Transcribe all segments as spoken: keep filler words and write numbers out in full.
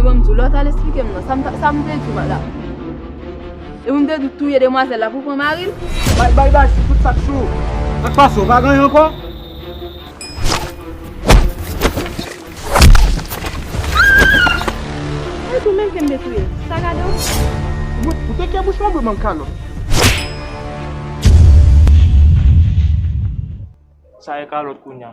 Bon, m di w, lè w t al esplike m nan, sa m ta- sa m te di w la. Epi m te di w touye demwazèl la pou pran mari l. Bay, bay, bay, tout sa k sou ou. Sa k pase, w pa gen anyen ankò? E tou menm ke m te touye. Sa gade w? Ou, ou te ke bouch mwen, ban m kalòt. Sa e kalòt kounye a.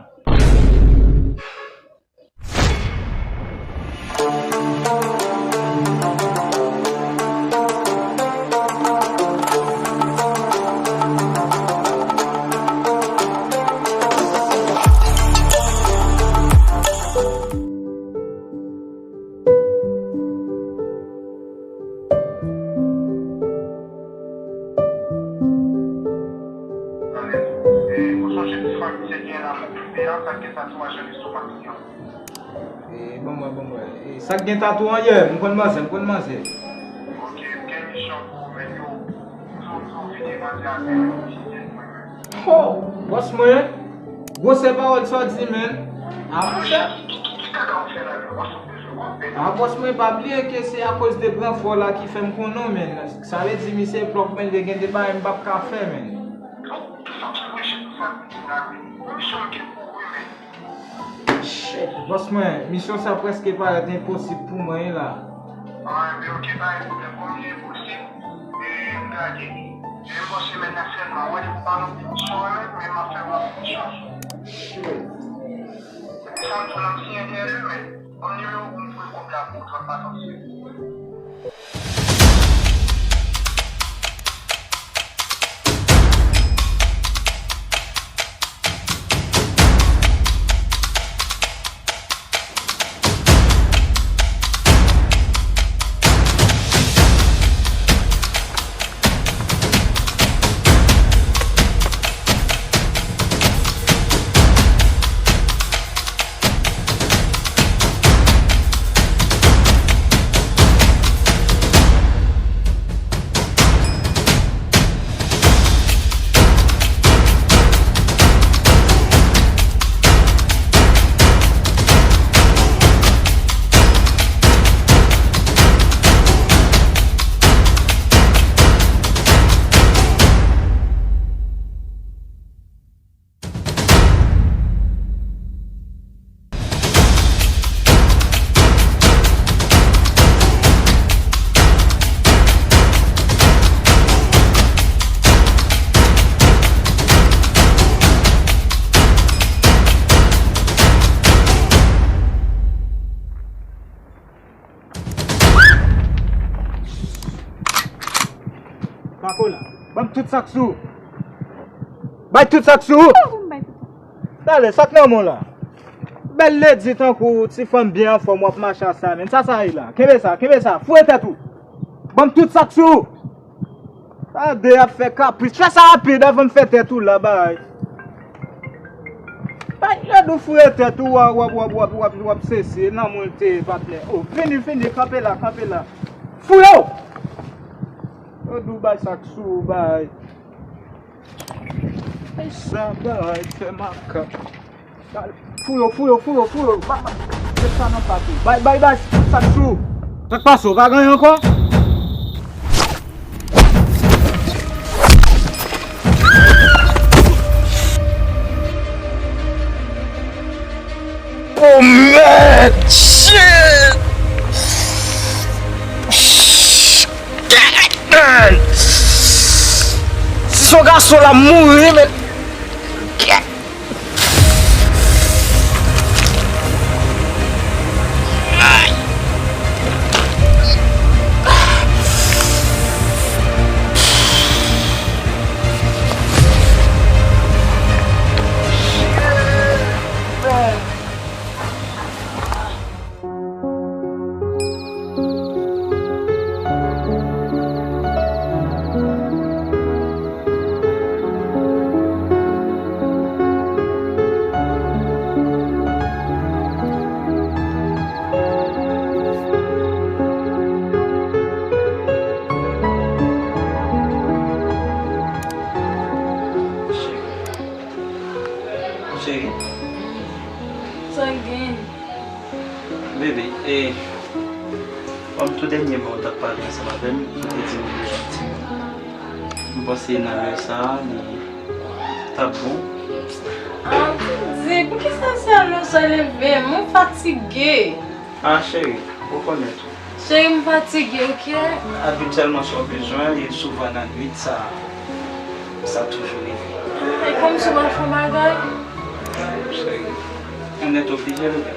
Ou sonje ti frè misye genyen la pou pibè a, sa k gen tatouaj nan lestomak li an? E, ban mwen, ban mwen. E, sa k gen tatouaj an, yè, m konn manzè, m konn manzè. Ok, m gen misyon pou ou, men yo, yo, yo vini mande a, men, men, men. Oh, bòs mwen, gwosè pawòl sa w di, men. A, monchè. A, bòs mwen, pa bliye ke se akoz de gran frè w la ki fè m konnen w, men. Sa vle di, misye blòk, men, li gen de bagay m p ap ka fè, men. Shit, bòs mwen, misyon sa prèske parèt enposib pou mwen, wi, la. An, enben, ok, pa gen pwoblèm. Kòm li enposib, e, m gade. Menm bò semèn nan sèlman, wè, depi w pa nan misyon an menm, men m ap fè w misyon. Shit. Depi sa m di w la, m siyen dèyè l, men kòm nimewo pou m voye kòb la pou ou, trant pa santi. Makola, ban m tout sa k sou ou. Bay tout sa k sou ou. Kisa pou m bay tout sa? Talè, sa k nan men w la? Bèl ledi tankou ti fanm byen anfòm w ap mache a sa, men. Sa sa ye la? Kenbe sa, kenbe sa. Foure tèt ou. Ban m tout sa k sou ou. Gade, y ap fè kapris. Fè sa rapid avan m fè tèt ou la, bay. Bay, gade ou foure tèt ou, w ap, w ap, w ap sesi, nan mwen l te ye, patnè. O, vini, vini, kanpe la, kanpe la. Foure w! Yo di w bay sa k sou ou, bay. Ay, sa bay, fè makak. Foure w, foure w, foure w, foure w. Ba, ba, met sa nan pat ou. Bay, bay, bay, sa k sou ou. Sa k pase, w pa gen anyen ankò? Oh, mèd! Shit! Shit! Si se yon gason la, m mouri, men. Cheri. Sa gen? Bebe, e, Kòm tou dènyèman ou t ap pale ansanm avè m, ou te di m ou bezwen yon timoun. M panse nan lè sa a, li t ap bon. Ah, Didi, poukisa se a lè sa leve m? Mwen fatige. Ah, cheri, ou konnen tou. Cheri, m fatige, oke? Abityèlman, sa w bezwen, e souvan nan nwit sa, sa toujou rive. E kòmsi w pral fè yon bagay? Cheri, ou nèt oblije, bebe.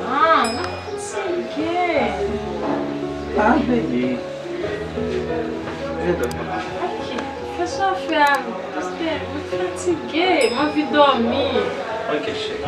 Ah, m fatige. Ah, bebe. Vin dòmi. Oke, fè sa w fè a, paske m fatige, m anvi dòmi. Oke, cheri.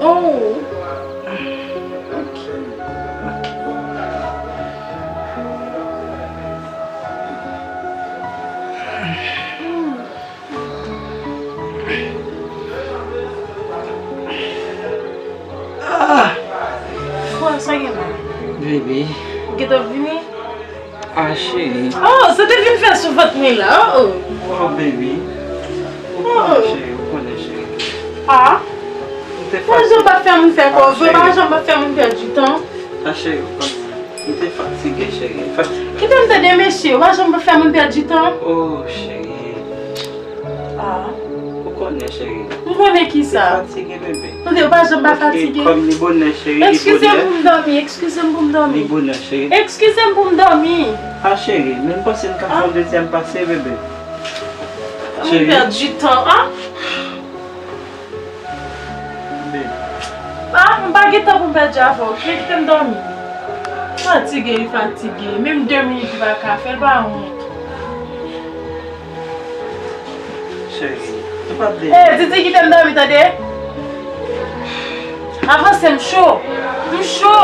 Oh. Ok. Ok. Ah! Frè, sa gen la? Bebe. Ou gentan vini? Ah, cheri. Oh, sa te vin fè sou vant mwen la. Oh, oh. Oh, bebe. Ou konnen, cheri, ou konnen, cheri. Ah. Ou te fatige. Pa janm pa fè moun fè kò vre, pa janm pa fè moun pèdi tan. Ah, cheri, ou konnen. M te fatige, cheri. Fatige. Kite m tande, mesye, ou pa janm pa fè moun pèdi tan. Oh, cheri. Ah. Ou konnen, cheri. M konnen ki sa? Ou fatige, bebe. Tande, ou pa janm pa fatige. Paske kòm li bonè, cheri, li bonè. Eskize m pou m dòmi, eskize m pou m dòmi. Li bonè, cheri. Eskize m pou m dòmi. Ah, cheri, men m panse n ka fè yon dezyèm pase, bebe. Cheri. Ou pèdi tan, ah. Bebe. Ah, m pa gen tan pou m pèdi avè w, oke? Kite m dòmi. Fatige, li fatige. Menm de minit li pa ka fè, l pa wont. Cheri, ou pa vle. Eh, Didi, kite m dòmi, tande? Avanse, m cho. M cho.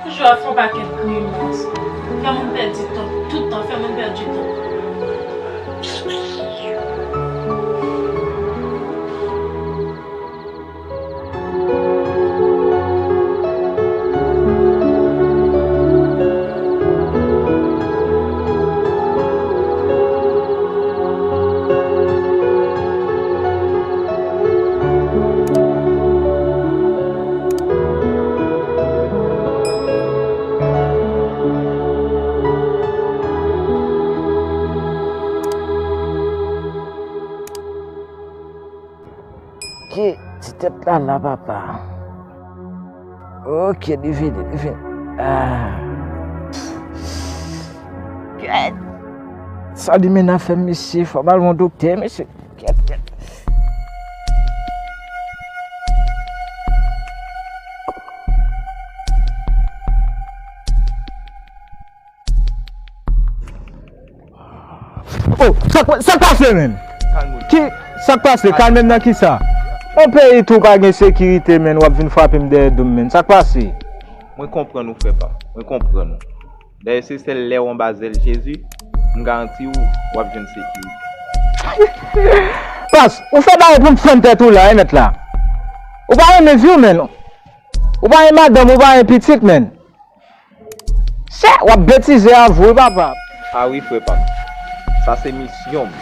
Toujou ap fè yon pakèt grimans. Fè moun pèdi tan. Tout tan, fè moun pèdi tan. Ki ti tèt la la, papa? Ok, li vini, li vini. Ah. Kèt. Sa li menm ap fè, mesye, fò m al wè yon doktè, mesye. Kèt, kèt. Oh, sa k, sa k pase, menn? Kalme w. Ki, sa k pase? Kalme m nan kisa? On peyi tou pa gen sekirite, menn, w ap vin frape m dèyè do m, menn. Sa k pase? Mwen konprann ou, frè pa m. Mwen konprann ou. Dayè, se sèl lè w anba zèl Jezi, m garanti w, w ap jwenn sekirite. Pas, ou fè bagay pou m fann tèt ou la, wi, mèt la. Ou pa renmen vi w, menn. Ou pa gen madanm, ou pa gen pitit, menn. Sè, w ap betize avou, wi, papa. A wi, frè pa m. Sa se misyon m.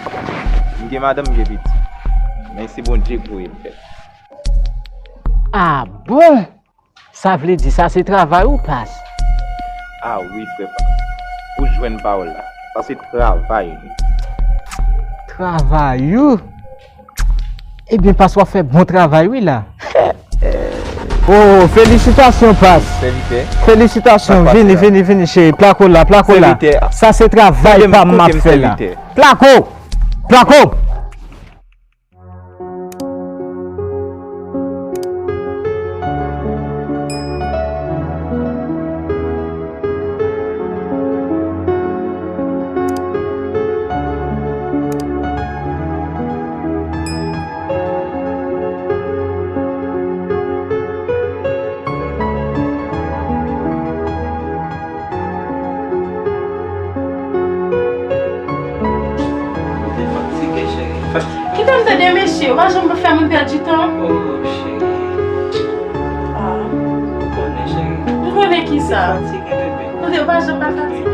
M gen madanm, m gen pitit. Men se Bondye k voye m fè l. A bon? Sa vle di sa se travay ou, Pas? A wi, frè pa m. Ou jwenn pawòl la. Sa se travay nou. Travay ou? Ebyen, Pas, w ap fè bon travay, wi, la. Oh, felisitasyon, Pas. Sèvitè. Felisitasyon. Pas, vini, la. Vini, vini, cheri. Plako la, plako la. Sèvitè. Sa se travay pa m m ap fè la. Plako! Plako! Kite m tande, mesye, ou pa janm fè moun pèdi tan. Oh, cheri. Ah. Ou konnen, cheri. M konnen ki sa. Ou fatige, bebe. Ou te pa janm pa fatige.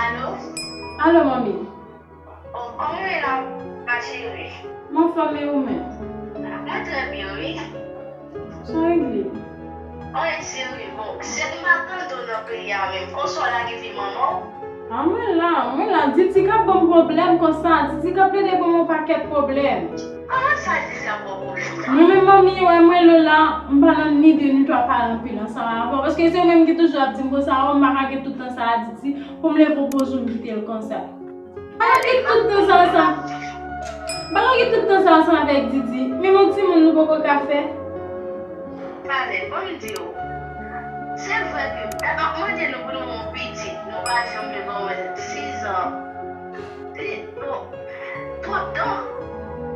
Alo? Alo, manmi. Oh, kòman w ye la, ma chérie? M anfòm, e ou menm? Mwen trè byen, wi. Sa regle? Anyen serye, bon, se m pa tande w nan peyi a menm. Konsa w lage vi manman w? A, mwen la, mwen la. Didi k ap ban m pwoblèm konsa. Didi k ap plede ban m yon pakèt pwoblèm. Kòman sa, Didi ap ba w pwoblèm la? Mwen menm, manmi, wè mwen Lola, m pa nan ni de ni twa pale anpil ansanm avè w. Paske se ou menm ki toujou ap di m konsa, o, m pa ka gen tout tan sa a Didi, pou m leve w poze w m kite l konsa. M pa ka gen tout tan sa ansanm. M pa ka gen tout tan sa ansanm avèk Didi. Menm yon timoun nou poko ka fè. Talè, ban m di w. Se vre ke, e, m ap mande nou pou nou yon pitit, nou pa janm vle ban mwen sizan. E, bon, twòp tan.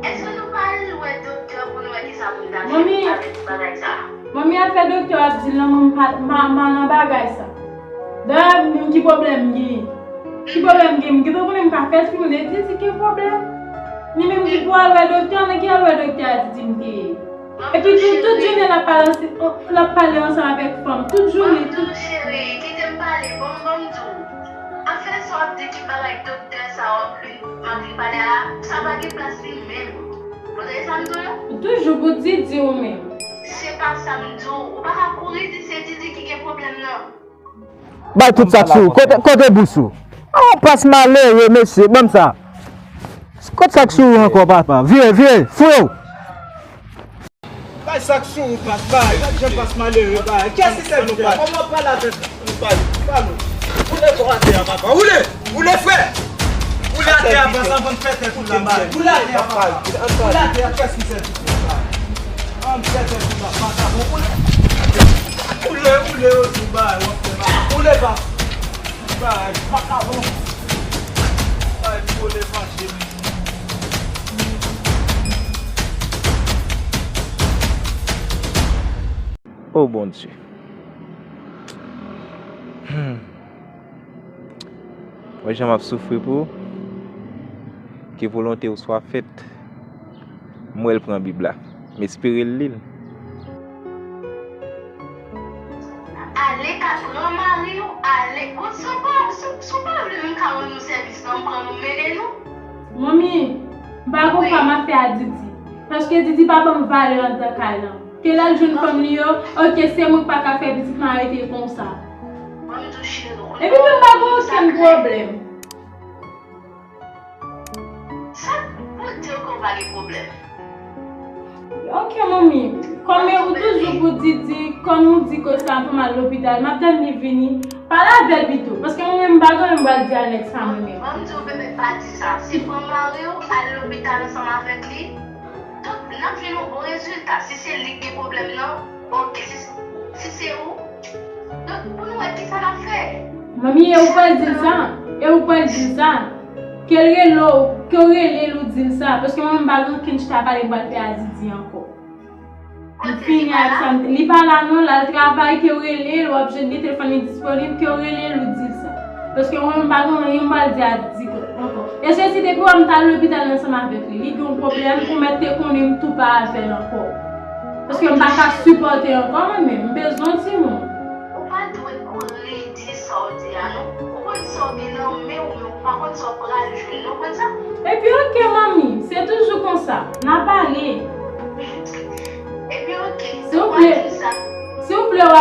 Èske nou pa al wè doktè pou nou wè kisa pou n ta fè avèk bagay sa? Manmi, afè doktè w ap di l lan, mwen m pa, m pa, m pa nan bagay sa. Dayè, menm ki pwoblèm m genyen? Ki pwoblèm m genyen? M gentan konnen m ka fè timoun, e Didi gen pwoblèm. Li menm ki pou al wè doktè, nan ki al wè doktè a Didi m te ye? Epi tout, tout jounen l ap pale ansi-, l ap pale ansanm avèk fanm. Tout jounen, tout. Cheri, kite m pale, bon, bon, m di w. Afè sa w ap di ki bagay doktè sa w ap vin, m ap vin pale a, sa pa gen plas li menm. Ou tande sa m di w la? Ou toujou pou Didi ou menm. Se pa sa m di w. Ou pa ka kouri di se Didi ki gen pwoblèm nan. Bay tout sa k sou ou. Kote, kote bous ou? Oh, Pas malere, mesye, ban m sa. Kote sa k sou ou ankò, papa? Vire, vire, foure w. Bay sa k sou ou, Pas, bay. Gad jan Pas malere, bay. Kiyès ki sèvi w, Pas? Kòman w pale avèk ou? Pale, pale. Woule kò atè a, papa. Woule! Woule, frè! Woule atè a, Pas, anvan n fè tèt ou la, bay. Woule atè a, papa. Woule atè a, kiyès ki sèvi w, bay? Ann fè tèt ou la, makabon, woule. Woule, woule, yo di w, bay, w ap fè makabon. Woule, Pas. Bay, makabon. Bay, woule, fache, mesye. O Bondye. Hmm. Wè jan m ap soufri pou ou. Ke volonte w swa fèt. M wè l pran Bib la. M espere l li l. Ale ka pran mari w, ale. Bon, si w pa, si, si w pa vle m ka rann nou sèvis lan, m pran nou, m mennen nou. Manmi, m pa gon pa m ap fè a Didi. Paske Didi pa ban m valè anndan kay lan. Ke lè l jwenn fanm li yo, oke, se mwen k pa ka fè pitit, m arete konsa. Epi menm m pa gen okenn pwoblèm. Sa pou di w ke w pa gen pwoblèm? Oke, manmi. Kòm ou toujou pou Didi, kòm ou di ke sa pou m al lopital, m ap tann li vini. Pale avè l pito, paske mwen menm m pa gen anyen m pral di a nèg sa mwen menm. Ban m di w, bebe, pa di sa. Se pran mari w, al lopital ansanm avèk li. Donk, n ap jwenn yon bon rezilta. Si se li ki gen pwoblèm nan, oke. Si, si se ou, donk, pou nou wè kisa n ap fè. Manmi, e ou pral di l sa? E ou pral di l sa? Ke l rele w, ke w rele l ou di l sa. Paske mwen menm m pa gen okenn chita pale m pral fè a Didi ankò. M fini ak sa. Li pa la non, l al travay, ke w rele l, w ap jwenn li, telefòn li disponib, ke w rele l, ou di l sa. Paske mwen menm m pa gen anyen m pral di a Didi ankò. E Jezi, depi w wè m t al lopital ansanm avèk li, li gen yon pwoblèm, ou mèt te konnen m tou pa avè l ankò. Paske m pa ka sipòte ankò mwen menm, m bezwen yon timoun. Ou pa dwe kouri di sa w di a non. Ou konn sa w gen nan men w, men ou pa konn sa w pral jwenn, ou konn sa? Epi oke, manmi, se toujou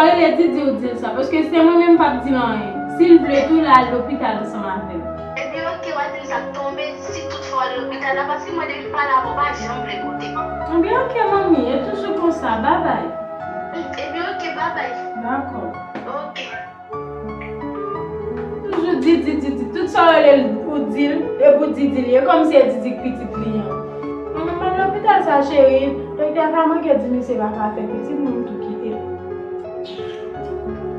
Rele Didi ou di l sa, paske se mwen menm m p ap di l anyen. Si l vle tou, l al lopital ansanm avè m. Ebyen, oke, w a di m sa k tonbe, si toutfwa w al lopital la, paske mwen depi m pale avè w, w pa janm vle koute m. Ebyen, oke, manmi, e toujou konsa, babay. Ebyen, oke, babay. Dakò. Oke. Toujou Didi, Didi, tout sa w rele l, ou di l, e pou Didi li ye, kòmsi e Didi k pitit li an. Mwen menm, ban m lopital sa, cheri, doktè a ka manke di misye pa ka fè pitit, mwen m tou kite l.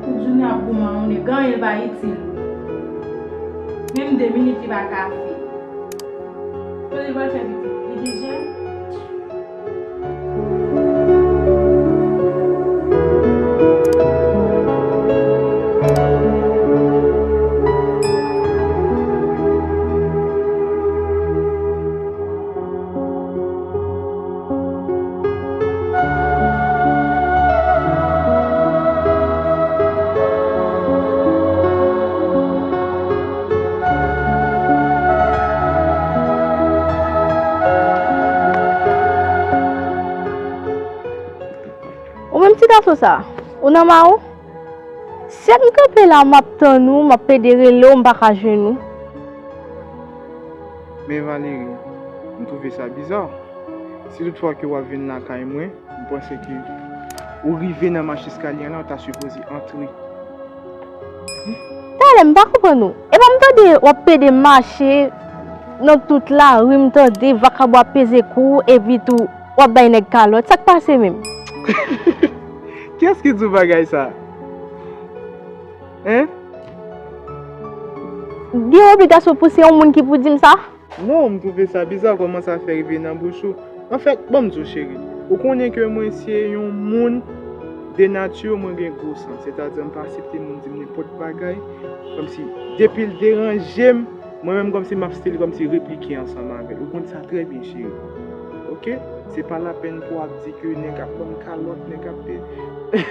Tout jounen ap goumen, on nèg anyen l pa itil. Menm de minit li pa ka fè. Kote l pral fè pitit? Li gen jèn? Ou menm ti gason sa, ou nan ma ou? Sèk m kanpe la, m ap tann ou, m ap pede rele w, m pa ka jwenn ou. Men Valerie, m twouve sa biza. Si toutfwa ke w ap vin lakay mwen, m panse ke ou rive nan mach eskalye an la, ou ta sipoze antre. Talè, m pa konprann ou. Epa m tande w ap pede mache nan tout lari, m tande vakabon ap peze kou w, epi tou w ap bay nèg kalòt. Sa k pase menm? Kiyès ki di w bagay sa? Hein? Gen obligasyon pou se yon moun ki pou di m sa? Non, m twouve sa biza kòman sa fè rive nan bouch ou. Anfèt, ban m di w, cheri, ou konnen ke mwen se yon moun de nati, mwen gen gwo san. Sètadi, m pa aksepte moun di m nenpòt bagay. Kòmsi, depi l deranje m, mwen menm kòmsi m ap still kòmsi replike ansanm avè l. Ou konn sa trè byen, cheri. Oke? Se pa lapèn pou w ap di ke nèg ap ban m kalòt, nèg ap pe-,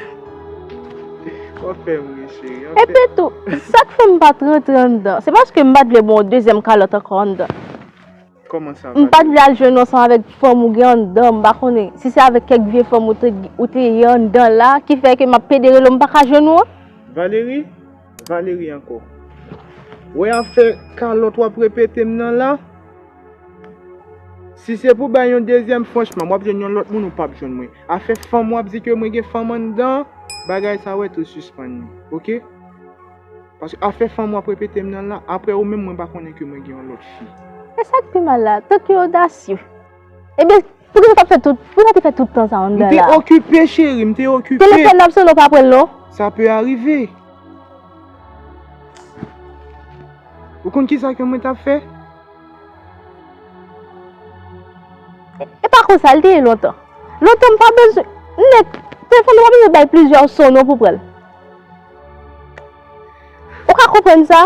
w ap fè m ri, cheri. Epi tou, sa k fè m pa t rantre anndan, se paske m pa t vle ba w yon dezyèm kalòt ankò anndan. Kòman sa, m pa t vle al jwenn ansanm avèk fanm ou gen anndan, m pa konnen si se avèk kèk vye fanm ou te, ou te ye anndan la, ki fè ke m ap pede rele w, m pa ka jwenn ou an? Valerie? Valerie ankò. Wè afè kalòt w ap repete m nan la? Si se pou bay yon dezyèm, franchman, w ap jwenn yon lòt moun, ou p ap jwenn mwen. Afè fanm w ap di ke mwen gen fanm anndan, bagay sa w tou sispann li, oke? Paske afè fanm w ap repete m nan la, apre ou menm, mwen pa konnen ke mwen gen yon lòt fi. E sa k pi mal la, tank yo odasye. Ebyen, poukisa w t ap fè tout, poukisa w te fè tout tan sa anndan la? M te okipe, cheri, m te okipe. Telefòn nan ap sonnen, w pa pran l non. Sa pe arive. Ou konn kisa ke mwen t ap fè? E, e pa konsa l te ye lontan. Lontan m pa bezwen, nèg, telefòn nan pa bezwen bay plizyè son non pou pran l. Ou ka konprann sa?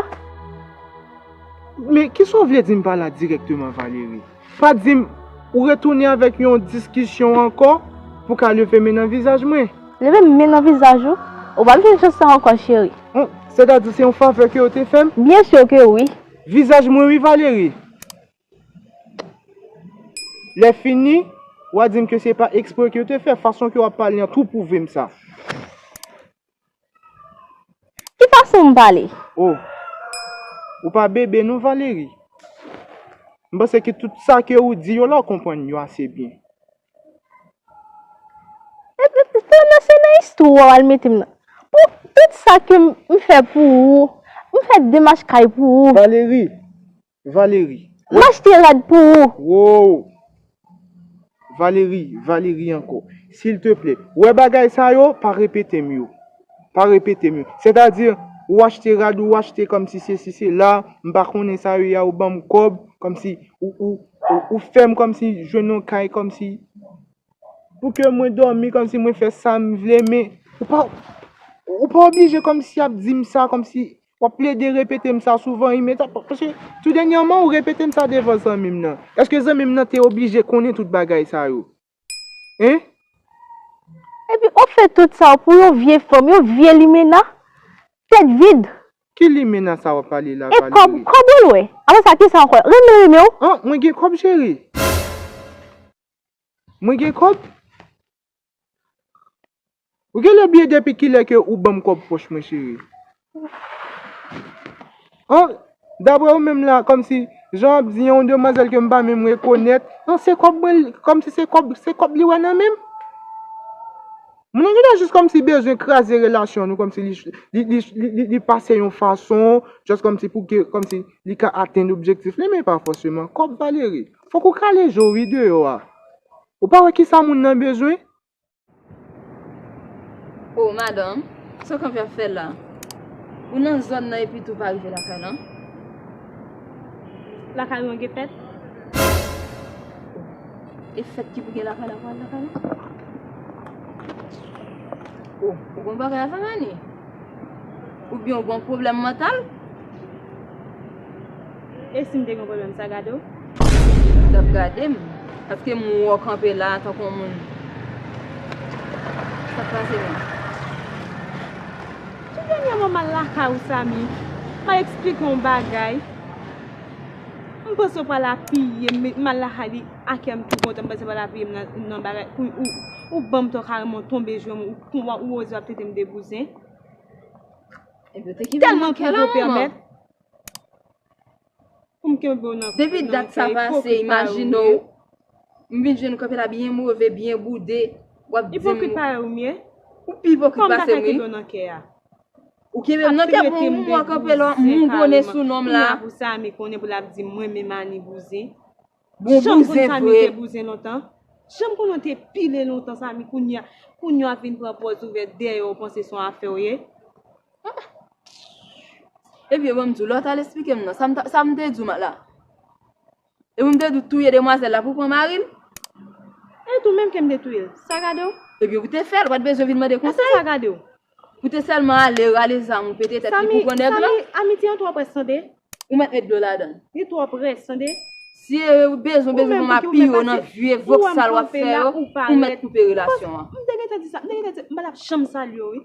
Men, kisa w vle di m pa la dirèkteman, Valerie? Pa di m ou retounen avèk yon diskisyon ankò pou ka leve men nan vizaj mwen. Leve men nan vizaj ou? Ou p ap jwenn chans sa ankò, cheri. Hon, sètadi se yon favè ke w te fè m? Byen si ke wi. Vizaj mwen wi, Valerie. Lèfini, w a di m ke se pa ekspre ke w te fè, fason ke w ap pale an tou pwouve m sa. Ki fason m pale? Oh, ou pa bebe non, Valerie. M panse ke tout sa ke ou di yo la, ou konprann yo ase byen. Epi, se nan, se nan istwa w al mete m nan. Pou tout sa ke m, m fè pou ou, m fè demach kay pou ou. Valerie, Valerie. M achte rad pou ou. Wow! Valerie, Valerie ankò. Silteplè, wè bagay sa yo, pa repete m yo. Pa repete m yo. Sètadi, ou achte rad, ou achte kòmsi sesi sela, m pa konnen sa yo ye a, ou ban m kòb, kòmsi ou, ou, ou, ou fè m kòmsi jwenn yon kay, kòmsi pou ke mwen dòmi kòmsi mwen fè sa m vle, men ou pa, ou pa oblije kòmsi ap di m sa, kòmsi w ap plede repete m sa souvan, wi, men sa, paske tou dènyèman ou repete m sa devan zanmi m nan. Èske zanmi m nan te oblije konnen tout bagay sa yo? Hein? Epi w ap fè tout sa pou yon vye fanm, yon vye limena, tèt vid. Ki limena sa w ap pale la, Valerie? E kòb, kòb ou lwe. Apre sa, kisa ankò? Renmen, renmen w. An, mwen gen kòb, cheri. Mwen gen kòb. Ou genlè bliye depi kilè ke ou ban m kòb pòch mwen, cheri? An, daprè ou menm la, kòmsi, jan w ap di, yon demwazèl ke m pa menm rekonèt, an, se kòb mwen, kòmsi se kòb, se kòb li wè nan men m. Moun nan genlè jis kòmsi bezwen kraze relasyon nou, kòmsi li, li, li, li, li, li pase yon fason, just kòmsi pou ke, kòmsi li ka atenn objektif li, men pa fòseman. Kòb Valery, fòk ou kale je w wi deyò a. Ou pa wè kisa moun nan bezwen? O, madanm, sa w kanpe ap fè la? Ou nan zòn nan epi tou pa rive lakay lan? Lakay ou an gen fèt? E fèt ki pou gen lakay la, pral lakay lan? O, ou gon bagay avè m, Ani? Oubyen ou gon pwoblèm mantal? E si m te gen pwoblèm, sa gade w? T ap gade m, paske m wè w kanpe la tankou yon moun. Sa k pase menm? Tou dènyèman m al lakay ou, Samy, m al eksplike w yon bagay. M panse w pral apiye m, m al lakay li, akè m tou kontan, m panse w pral apiye m nan, nan bagay. Ou, ou, ou ban m tò kareman, w tonbe jwenn m, ou, ou, ou oze w ap trete m de bouzen. Epi w te kenbe m nan kè la, manman. Pou m kenbe w nan, depi nan dat sa pase, imajine w, m vin jwenn ou kanpe la byen move, byen boude, w ap di m. Ipokrit parèy ou m ye? Ou pi ipokrit pase m, wi. Kòman m ta fè kenbe w nan kè a? Ou kenbe m nan kè pou yon moman kanpe la, w ap mougonnen sou non m la. Kounya pou Samy konnen pou l ap di m mwen menm Ani bouzen. Bon, bouzen vre. Jan m konn Samy te bouzen lontan. Jan m konn te pile lontan, Samy, kounya, kounya w ap vin pran pòz ouvè dèyè w, panse se yon afè w ye. Epi, ban m di w, lè w t al eksplike m nan, sa m ta, sa m te di w la? Epi m te di w touye demwazèl la pou pran mari l? E tou menm ke m te touye l. Sa gade w? Epi ou te fè l, ou pa t bezwen vin mande konsèy. Èske sa gade w? Ou te sèlman ale rale zam ou pete tèt li pou pran nèg lan? Samy, amitye an twò près, tande. Ou mèt met dlo ladan l. Li twò près, tande. Si e bezwen, bezwen pou m apiye w nan vye vòksal w ap fè yo, ou mèt koupe relasyon an. M te gentan di sa, m te gentan di, m pa t ap janm salye w, wi.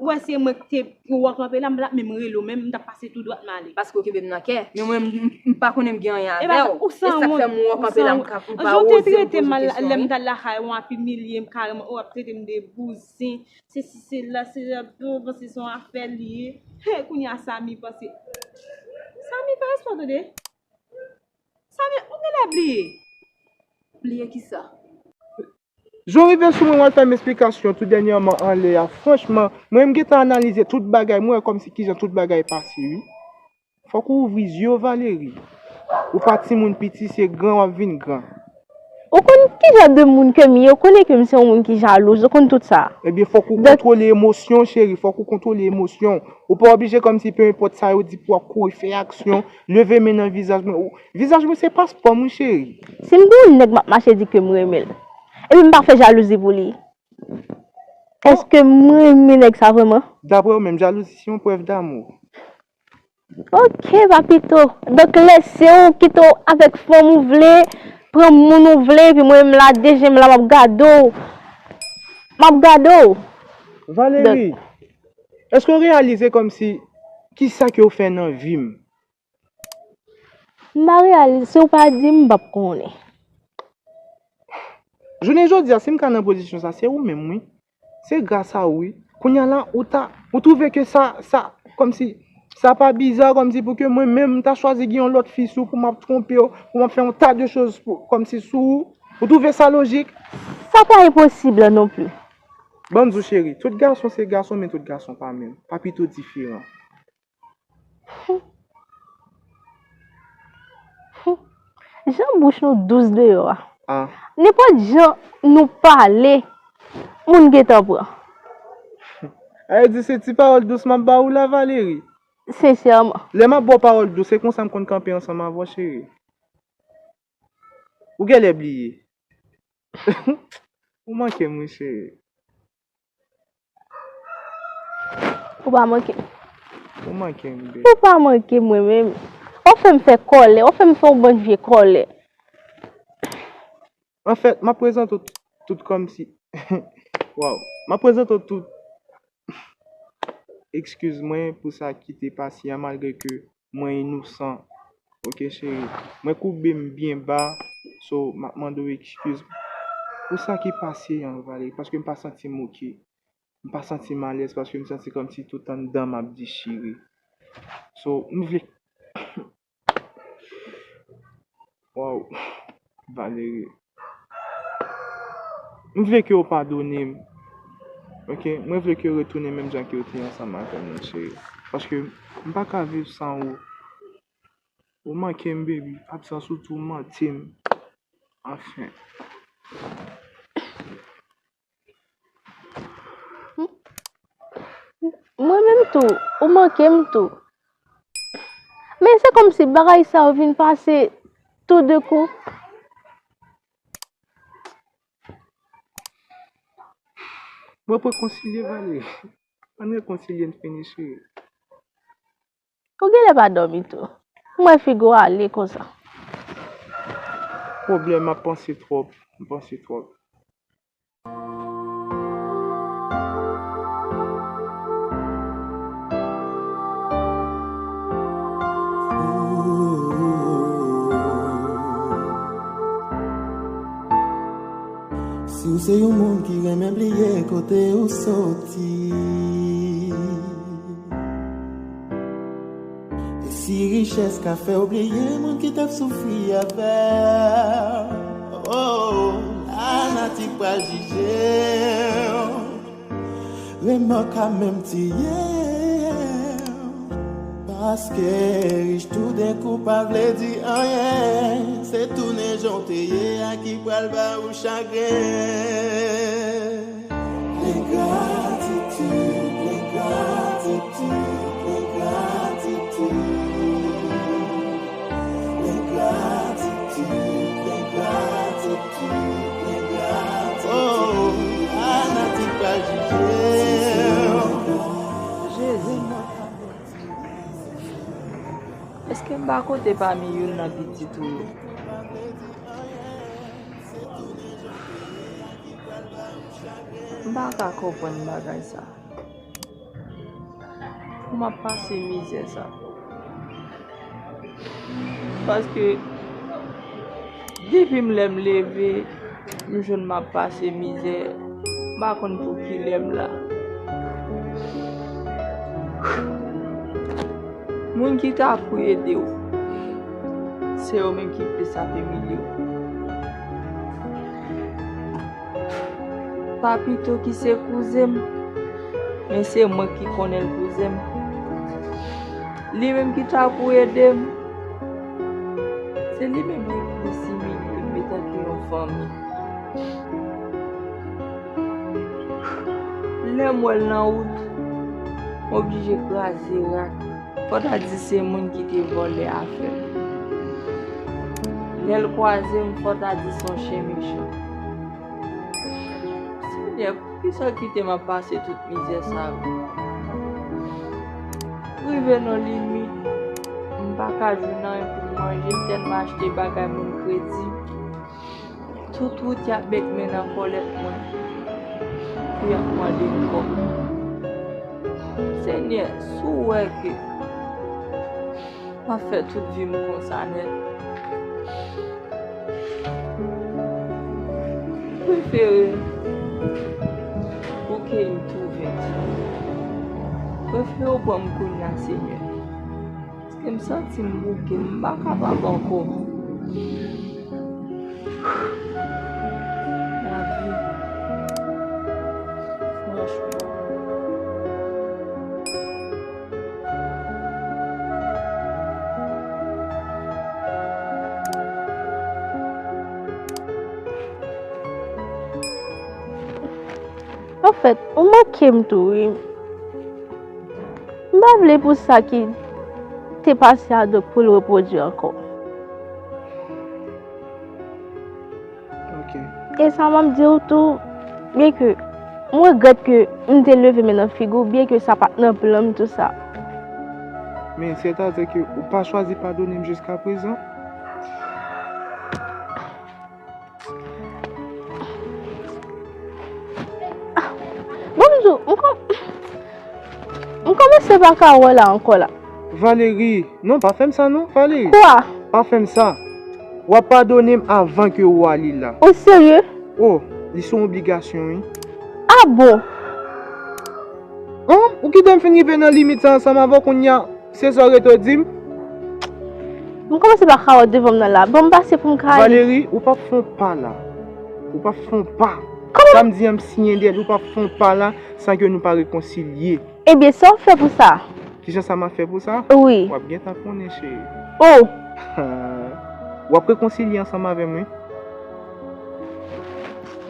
Ou wè se mwen ki te wè w kanpe la, m pa t ap menm rele w menm, m t ap pase tou dwat m ale. Paske w kenbe m nan kè. Men mwen, m, m, m pa konnen m gen anyen avè w. E sa k fè m wè w kanpe la, m ka, m pa oze poze w kesyon. Jan w te trete m lè m t al lakay ou, w ap imilye m kareman, w ap trete m de bouzen, sesi, sela, sela, bon, panse se yon afè li ye. He, kounya Samy panse. Samy, fè respè w tande. Samy, ou genlè bliye. Bliye kisa? Jan w rive sou mwen, w al fè m esplikasyon tou dènyèman anlè a. Franchman, mwen menm m gentan analize tout bagay, mwen wè kòmsi kijan tout bagay pase, wi. Fòk ou ouvri zye w, Valery. Ou pa timoun piti, se gran w ap vin gran. Ou konn ki jan de moun ke m ye, ou konnen ke m se yon moun ki jalouz, ou konn tout sa. Ebyen, fòk ou kontwole emosyon w, cheri, fòk ou kontwole emosyon w. Ou pa oblije kòmsi, pe enpòt sa yo di pou w ap kouri fè aksyon, leve men nan vizaj mwen. Ou, vizaj mwen se paspò m, wi, cheri. Si m gen yon nèg m ap mache di ke m renmen l, epi m pa fè jalouzi pou li, èske m renmen nèg sa vrèman? Daprè w menm, jalouzi se yon prèv damou? Ok, papito. Donk, lè se ou kite w avèk fanm ou vle, pran moun ou vle, epi mwen menm la, de je m la, m ap gade w. M ap gade w. Valery, èske w reyalize kòmsi kisa ke w fè nan vi m? M pa reyalize, si w pa di m, m p ap konnen. Jounen jodi a, si m ka nan pozisyon sa, se ou menm, wi. Se gras a ou, wi. Kounya la, ou ta, ou twouve ke sa, sa, kòmsi, sa pa biza, kòmsi pou ke mwen menm, m ta chwazi gen yon lòt fi sou ou, pou m ap twonpe w, pou m ap fè yon ta de choz pou, kòmsi sou ou. Ou twouve sa lojik? Sa pa enposib non pli. Ban m di w, cheri, tout gason se gason, men tout gason pa menm. Pa pito diferan. Jan bouch nou dous deyò a. Ah. Nenpòt jan nou pale, moun gentan pran. A vle di se ti pawòl dous m ap ba ou la, Valery. Sensèman. Lè m ap ba w pawòl dous, se konsa m konn kanpe ansanm avè w, cheri. Ou genlè bliye. Ou manke m, wi, cheri. Ou pa manke m. Ou manke m, babe. Ou pa manke mwen menm. Ou fè m fè kòlè, ou fè m fè yon bann vye kòlè. Anfèt, m ap prezante w tout, tout kòmsi. Waw. M ap prezante w tout. Eskiz mwen pou sa ki te pase a, malgre ke mwen inosan. Ok, cheri. Mwen koube m byen ba. So, m ap mande w eskiz. Pou sa ki pase an, Valerie, paske m pa santi m oke. M pa santi m alèz, paske m santi kòmsi tout anndan m ap dechire. So, m vle Waw, Valerie. M vle ke w padone m. Oke? Mwen vle ke w retounen menm jan ke w te ansanm avè m nan, cheri. Paske m pa ka viv san ou. Ou manke m, baby. Absans ou toumante m. Anfen. Mwen menm tou, ou manke m tou. Men se kòmsi bagay sa yo vin pase tou de kou. Mwen rekonsilye, Valerie. Ann rekonsilye n fini, cheri. Ou genlè pa dòmi tou. M wè figi w ale konsa. Pwoblèm, m ap panse twòp. M panse twòp. Si w se yon moun ki renmen bliye kote ou soti, e si richès ka fè w bliye moun ki t ap soufri avè w, oh, lanati pral jije w. Remò ka menm tiye w. Paske rich toudenkou pa vle di anyen. Se tounen jan w te ye a ki pral ba ou chagren. Lengratitid, lengratitid, lengratitid. Lengratitid, lengratitid, lengratitid. Oh, lanati pral jije w. Jezi. Èske m pa konte pami youn nan pitit ou yo? M pa ka konprann bagay sa. Pou m ap pase mizè sa. Paske depi m lè m leve, m jwenn m ap pase mizè, m pa konn pou kilè m la. Moun ki ta pou ede w, se yo menm ki plis ap imilye w. Papito ki se kouzen m, men se mwen ki konnen l kouzen m. Li menm ki ta pou ede m, se li menm ki plis imilye m, etanke yon fanmi. Lè m wè l nan wout, m oblije kraze rak. Fò ta di se moun ki te vòlè afè m. Lè l kwaze m, fò ta di se yon chen mechan. Senyè, poukisa w kite m ap pase tout mizè sa yo? Rive nan limit, m pa ka jwenn anyen pou m manje, m tèlman achte bagay moun kredi. Tout wout y ap met men nan kòlèt mwen pou y ap mande m kòb. Senyè, si w wè ke m ap fè tout vi m konsa nèt, prefere ou ke m twouve m. Prefere w pran m kounye a, Senyè. Paske m santi m bouke, m pa kapab ankò. Lavi, franchman. Anfèt, ou manke m tou, wi. M pa vle pou sa ki te pase a donk pou l repwodui ankò. Ok. E sa m ap di w tou, byenke m regrèt ke m te leve men nan figi w, byenke sa pa t nan plan m tou sa. Men, sètadi ke ou pa chwazi padone m jiskaprezan? Bon, m di w, m kòm-, m kòmanse pa ka wè la ankò la. Valerie, non, pa fè m sa non, Valerie. Kwa? Pa fè m sa. W ap padone m avan ke ou ale la. Ou serye? Oh, Li se yon obligasyon, wi. Ah bon? An, ou kite m fin rive nan limit sa ansanm avè w, kounye a, se sa w rete w di m? M kòmanse pa ka wè w devan m nan la. Ban m pase pou m ka ale. Valerie, ou p ap fè yon pa la. Ou p ap fè yon pa. Kòman? Sa m di an, m siyen dèyè l, ou p ap fè yon pa la san ke nou pa rekonsilye. Ebyen, sa w fè pou sa? Kijan sa m ap fè pou sa? Wi. W ap gentan konnen, cheri. Oh! W ap rekonsilye ansanm avè m, wi.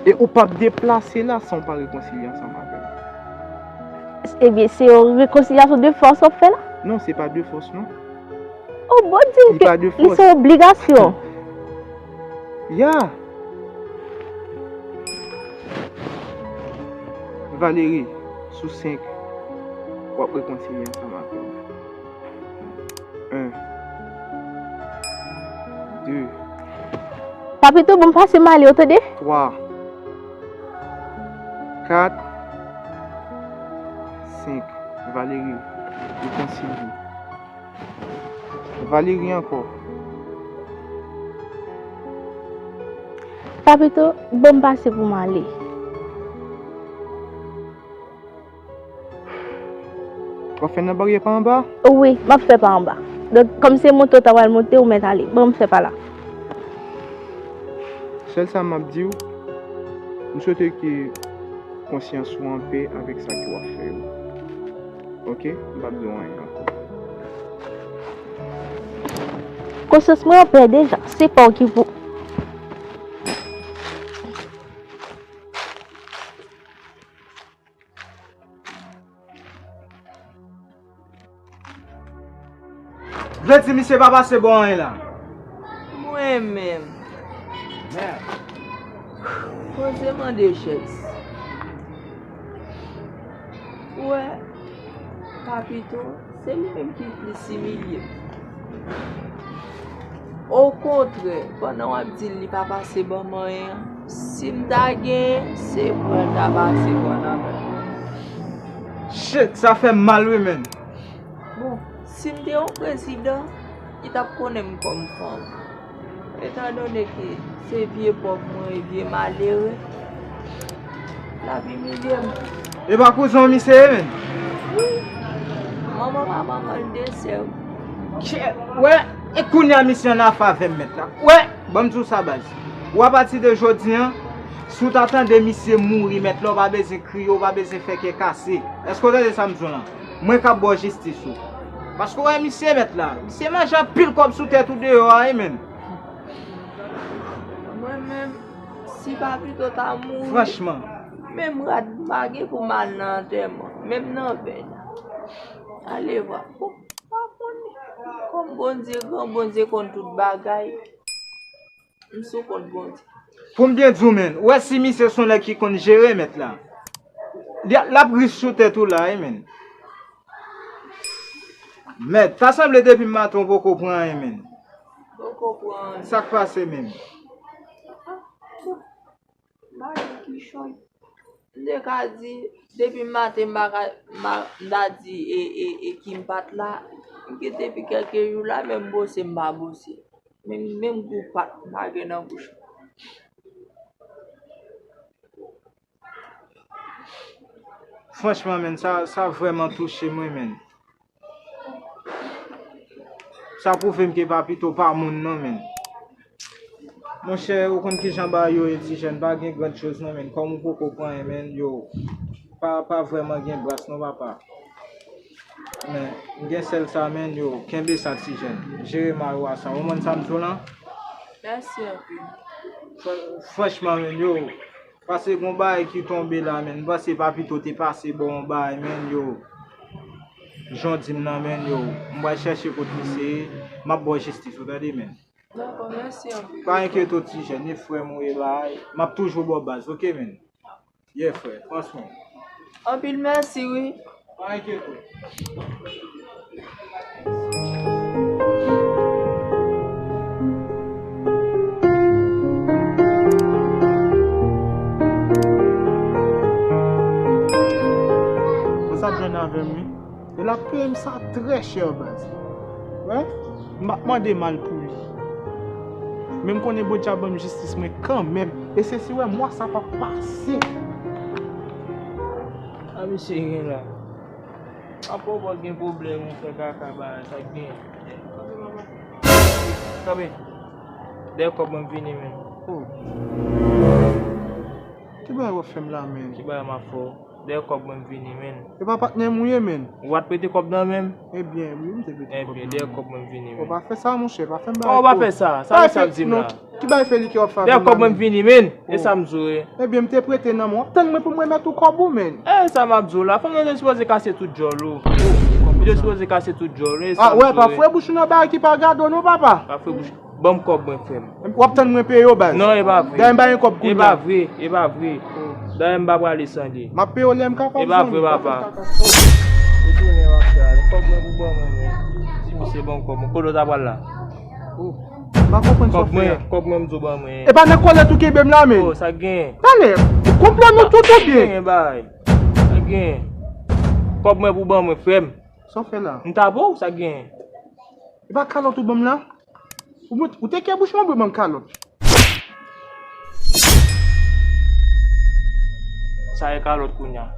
E ou p ap deplase la san w pa rekonsilye ansanm avè m. Ebyen, se yon rekonsilyasyon de fòs w ap fè la? Non, se pa de fòs, non. Oh, bon, di m ke li se yon obligasyon. Ya! Valerie, sou senk, w ap rekonsilye ansanm avè m. En. De. Papito, bon, pase m ale, w tande? Twa. Kat. Senk. Valerie, rekonsilye. Valerie ankò. Papito, ban m pase pou m ale. W ap fè nan baryè pa anba? Wi, m ap fè pa anba. Donk, kòm se monte w ta pral monte, ou mèt ale. Ban m fè pa la. Sèl sa m ap di w, m swete ke konsyans ou anpè avèk sa ke w ap fè yo. Oke? M p ap di w anyen ankò. Konsyans mwen anpè deja. Se pa w ki pou. Vle di misye pa pase bò anyen la. Mwen menm. Mèd. Poze mande chèz. Ou wè, Papito, se li menm ki plis imilye m. Okontrè, pandan w ap di l li pa pase ban m anyen an, si m ta genyen, se pran l ta pase ban nan men m. Shit, sa fè m mal wi, menn. Bon, si m te yon prezidan, li t ap konnen m kòm fanm. Etandone ke se vye pòv mwen ye, vye malere, l ap imilye m. E pa kouzen w misye ye, menn? Wi. Manman pa manman l de sè m. Kè, wè, e kounye a misye an afè avè m, mèt la. Wè, ban m di w sa, baz. Ou, apati de jodi an, si w ta tande misye mouri, mèt la, ou pa bezwen kriye, ou pa bezwen fè kè kase. Èske w tande sa m di w lan? Mwen k ap ba w jistis ou. Paske w wè misye, mèt la, misye manje anpil kòb sou tèt ou deyò a, wi, menn. Mwen menm, si Papito ta mouri, franchman, menm rad m pa gen pou m al nan antèman, menm nan vèy la. Ale vwa. Bon, pa konnen. Kòm Bondye gran, Bondye konn tout bagay. M sou kont Bondye. Pou m byen di w, menn, ou wè si misye se yon nèg ki konn jere, mèt la, li, l ap ris sou tèt ou la, wi, menn. Mèt, ta sanble depi maten w poko pran anyen, menn. Poko pran anyen. Sa k pase menm? Bagay ki chòy. M te ka di, depi maten m pa ka, m pa, m ta di, e, e, e ki m pa t la, m kite depi kèlke jou la, menm bose m pa bose. Menm, menm gou pat m pa gen nan bouch mwen. Franchman, menn, sa, sa vrèman touche mwen, menn. Sa pwouve m ke Papito pa moun non, menn. Monchè, ou konn kijan bagay yo ye, ti jèn, pa gen grann choz non, menn. Kòm ou poko pran anyen, menn, yo, pa, pa vrèman gen bras non, papa. Men, m gen sèl sa, menn, yo, kenbe sa, ti jèn. Jere mayo a sa. Ou konprann sa m di w lan? Mèsi anpil. Fran-, franchman, menn, yo, paske gon bagay ki tonbe la, menn. M panse Papito te pase bò yon bagay, menn, yo. Jan w di m nan, menn, yo, m pral chèche kot misye ye, m ap ba w jistis ou, tande, menn. Dakò, mèsi anpil. Pa enkyete w, ti jèn, e frè m ou ye, bay. M ap toujou ba w baz, oke, menn? Yeah, frè, pran swen w. Anpil mèsi, wi. Pa enkyete w. Konsa ap jwenn avè m, wi. E l ap peye m sa trè chè, baz. Wè? M ap mande mal pou li. Men m konnen Bondye ap ban m jistis mwen kanmenm. E se si w wè mwa sa p ap pase. A misye gen la. Apa w pa gen pwoblèm, ou fè kaka bagay, sa k gen? Kanpe. Dèyè kòb mwen m vini, men. Oh. Ki bagay w ap fè m la, men? Ki bagay m ap fè w? Dèyè kòb mwen m vini, men. E pa patnè m ou ye, men? Ou pa t prete kòb nan men m? Ebyen, wi, m te prete kòb nan men. Ebyen, dèyè kòb mwen m vini, men. Ou pa fè sa, monchè, pa fè m bagay. Kòman w pa fè sa? Sa w sa w di m la? Ki bagay fè li ke w ap fè avè m la, men? Dèyè kòb mwen m vini, men. E sa m di w, e. Ebyen, m te prete nan men w. W ap tann mwen pou m remèt ou kòb ou, men. E sa m ap di w la. Fanm nan te sipoze kase tout djòl ou. Li te sipoze kase tout djòl ou. E sa m di w, e. A, wè, pa fouye bouch ou nan bagay ki pa gade w non, papa. Pa fouye bouch. Ban m kòb mwen, frè m. W ap tann mwen peye w, baz. Non, e pa vre. Dayè m pa gen kòb kounye a. E pa vre, e pa vre. Dayè m pa prale san li. M ap peye w lè m kapab, zanmi. E pa vre, papa. Retounen, m ap prale. Kòb mwen pou ban mwen, men. Ti misye ban m kòb mwen. Kote w ta pral la? Oh. M pa konprann sa w fè a. Kòb mwen, kòb mwen m di w ban mwen. E pa nan kòlèt ou kenbe m la, men. Oh, sa k gen? Talè, ou konprann nou tout oubyen? Sa k gen, bay? Sa k gen? Kòb mwen pou ban mwen, frè m. Sa w fè la? M ta ba w, sa k gen? E pa kalòt ou ban m la? Ou, ou te kè bouch mwen, ban m kalòt. Sa e kalòt kounye a.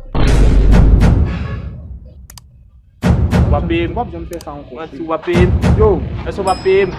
W ap peye m? W ap janm fè sa ankò. Mwen di w ap peye m? Yo. Èske w ap peye m?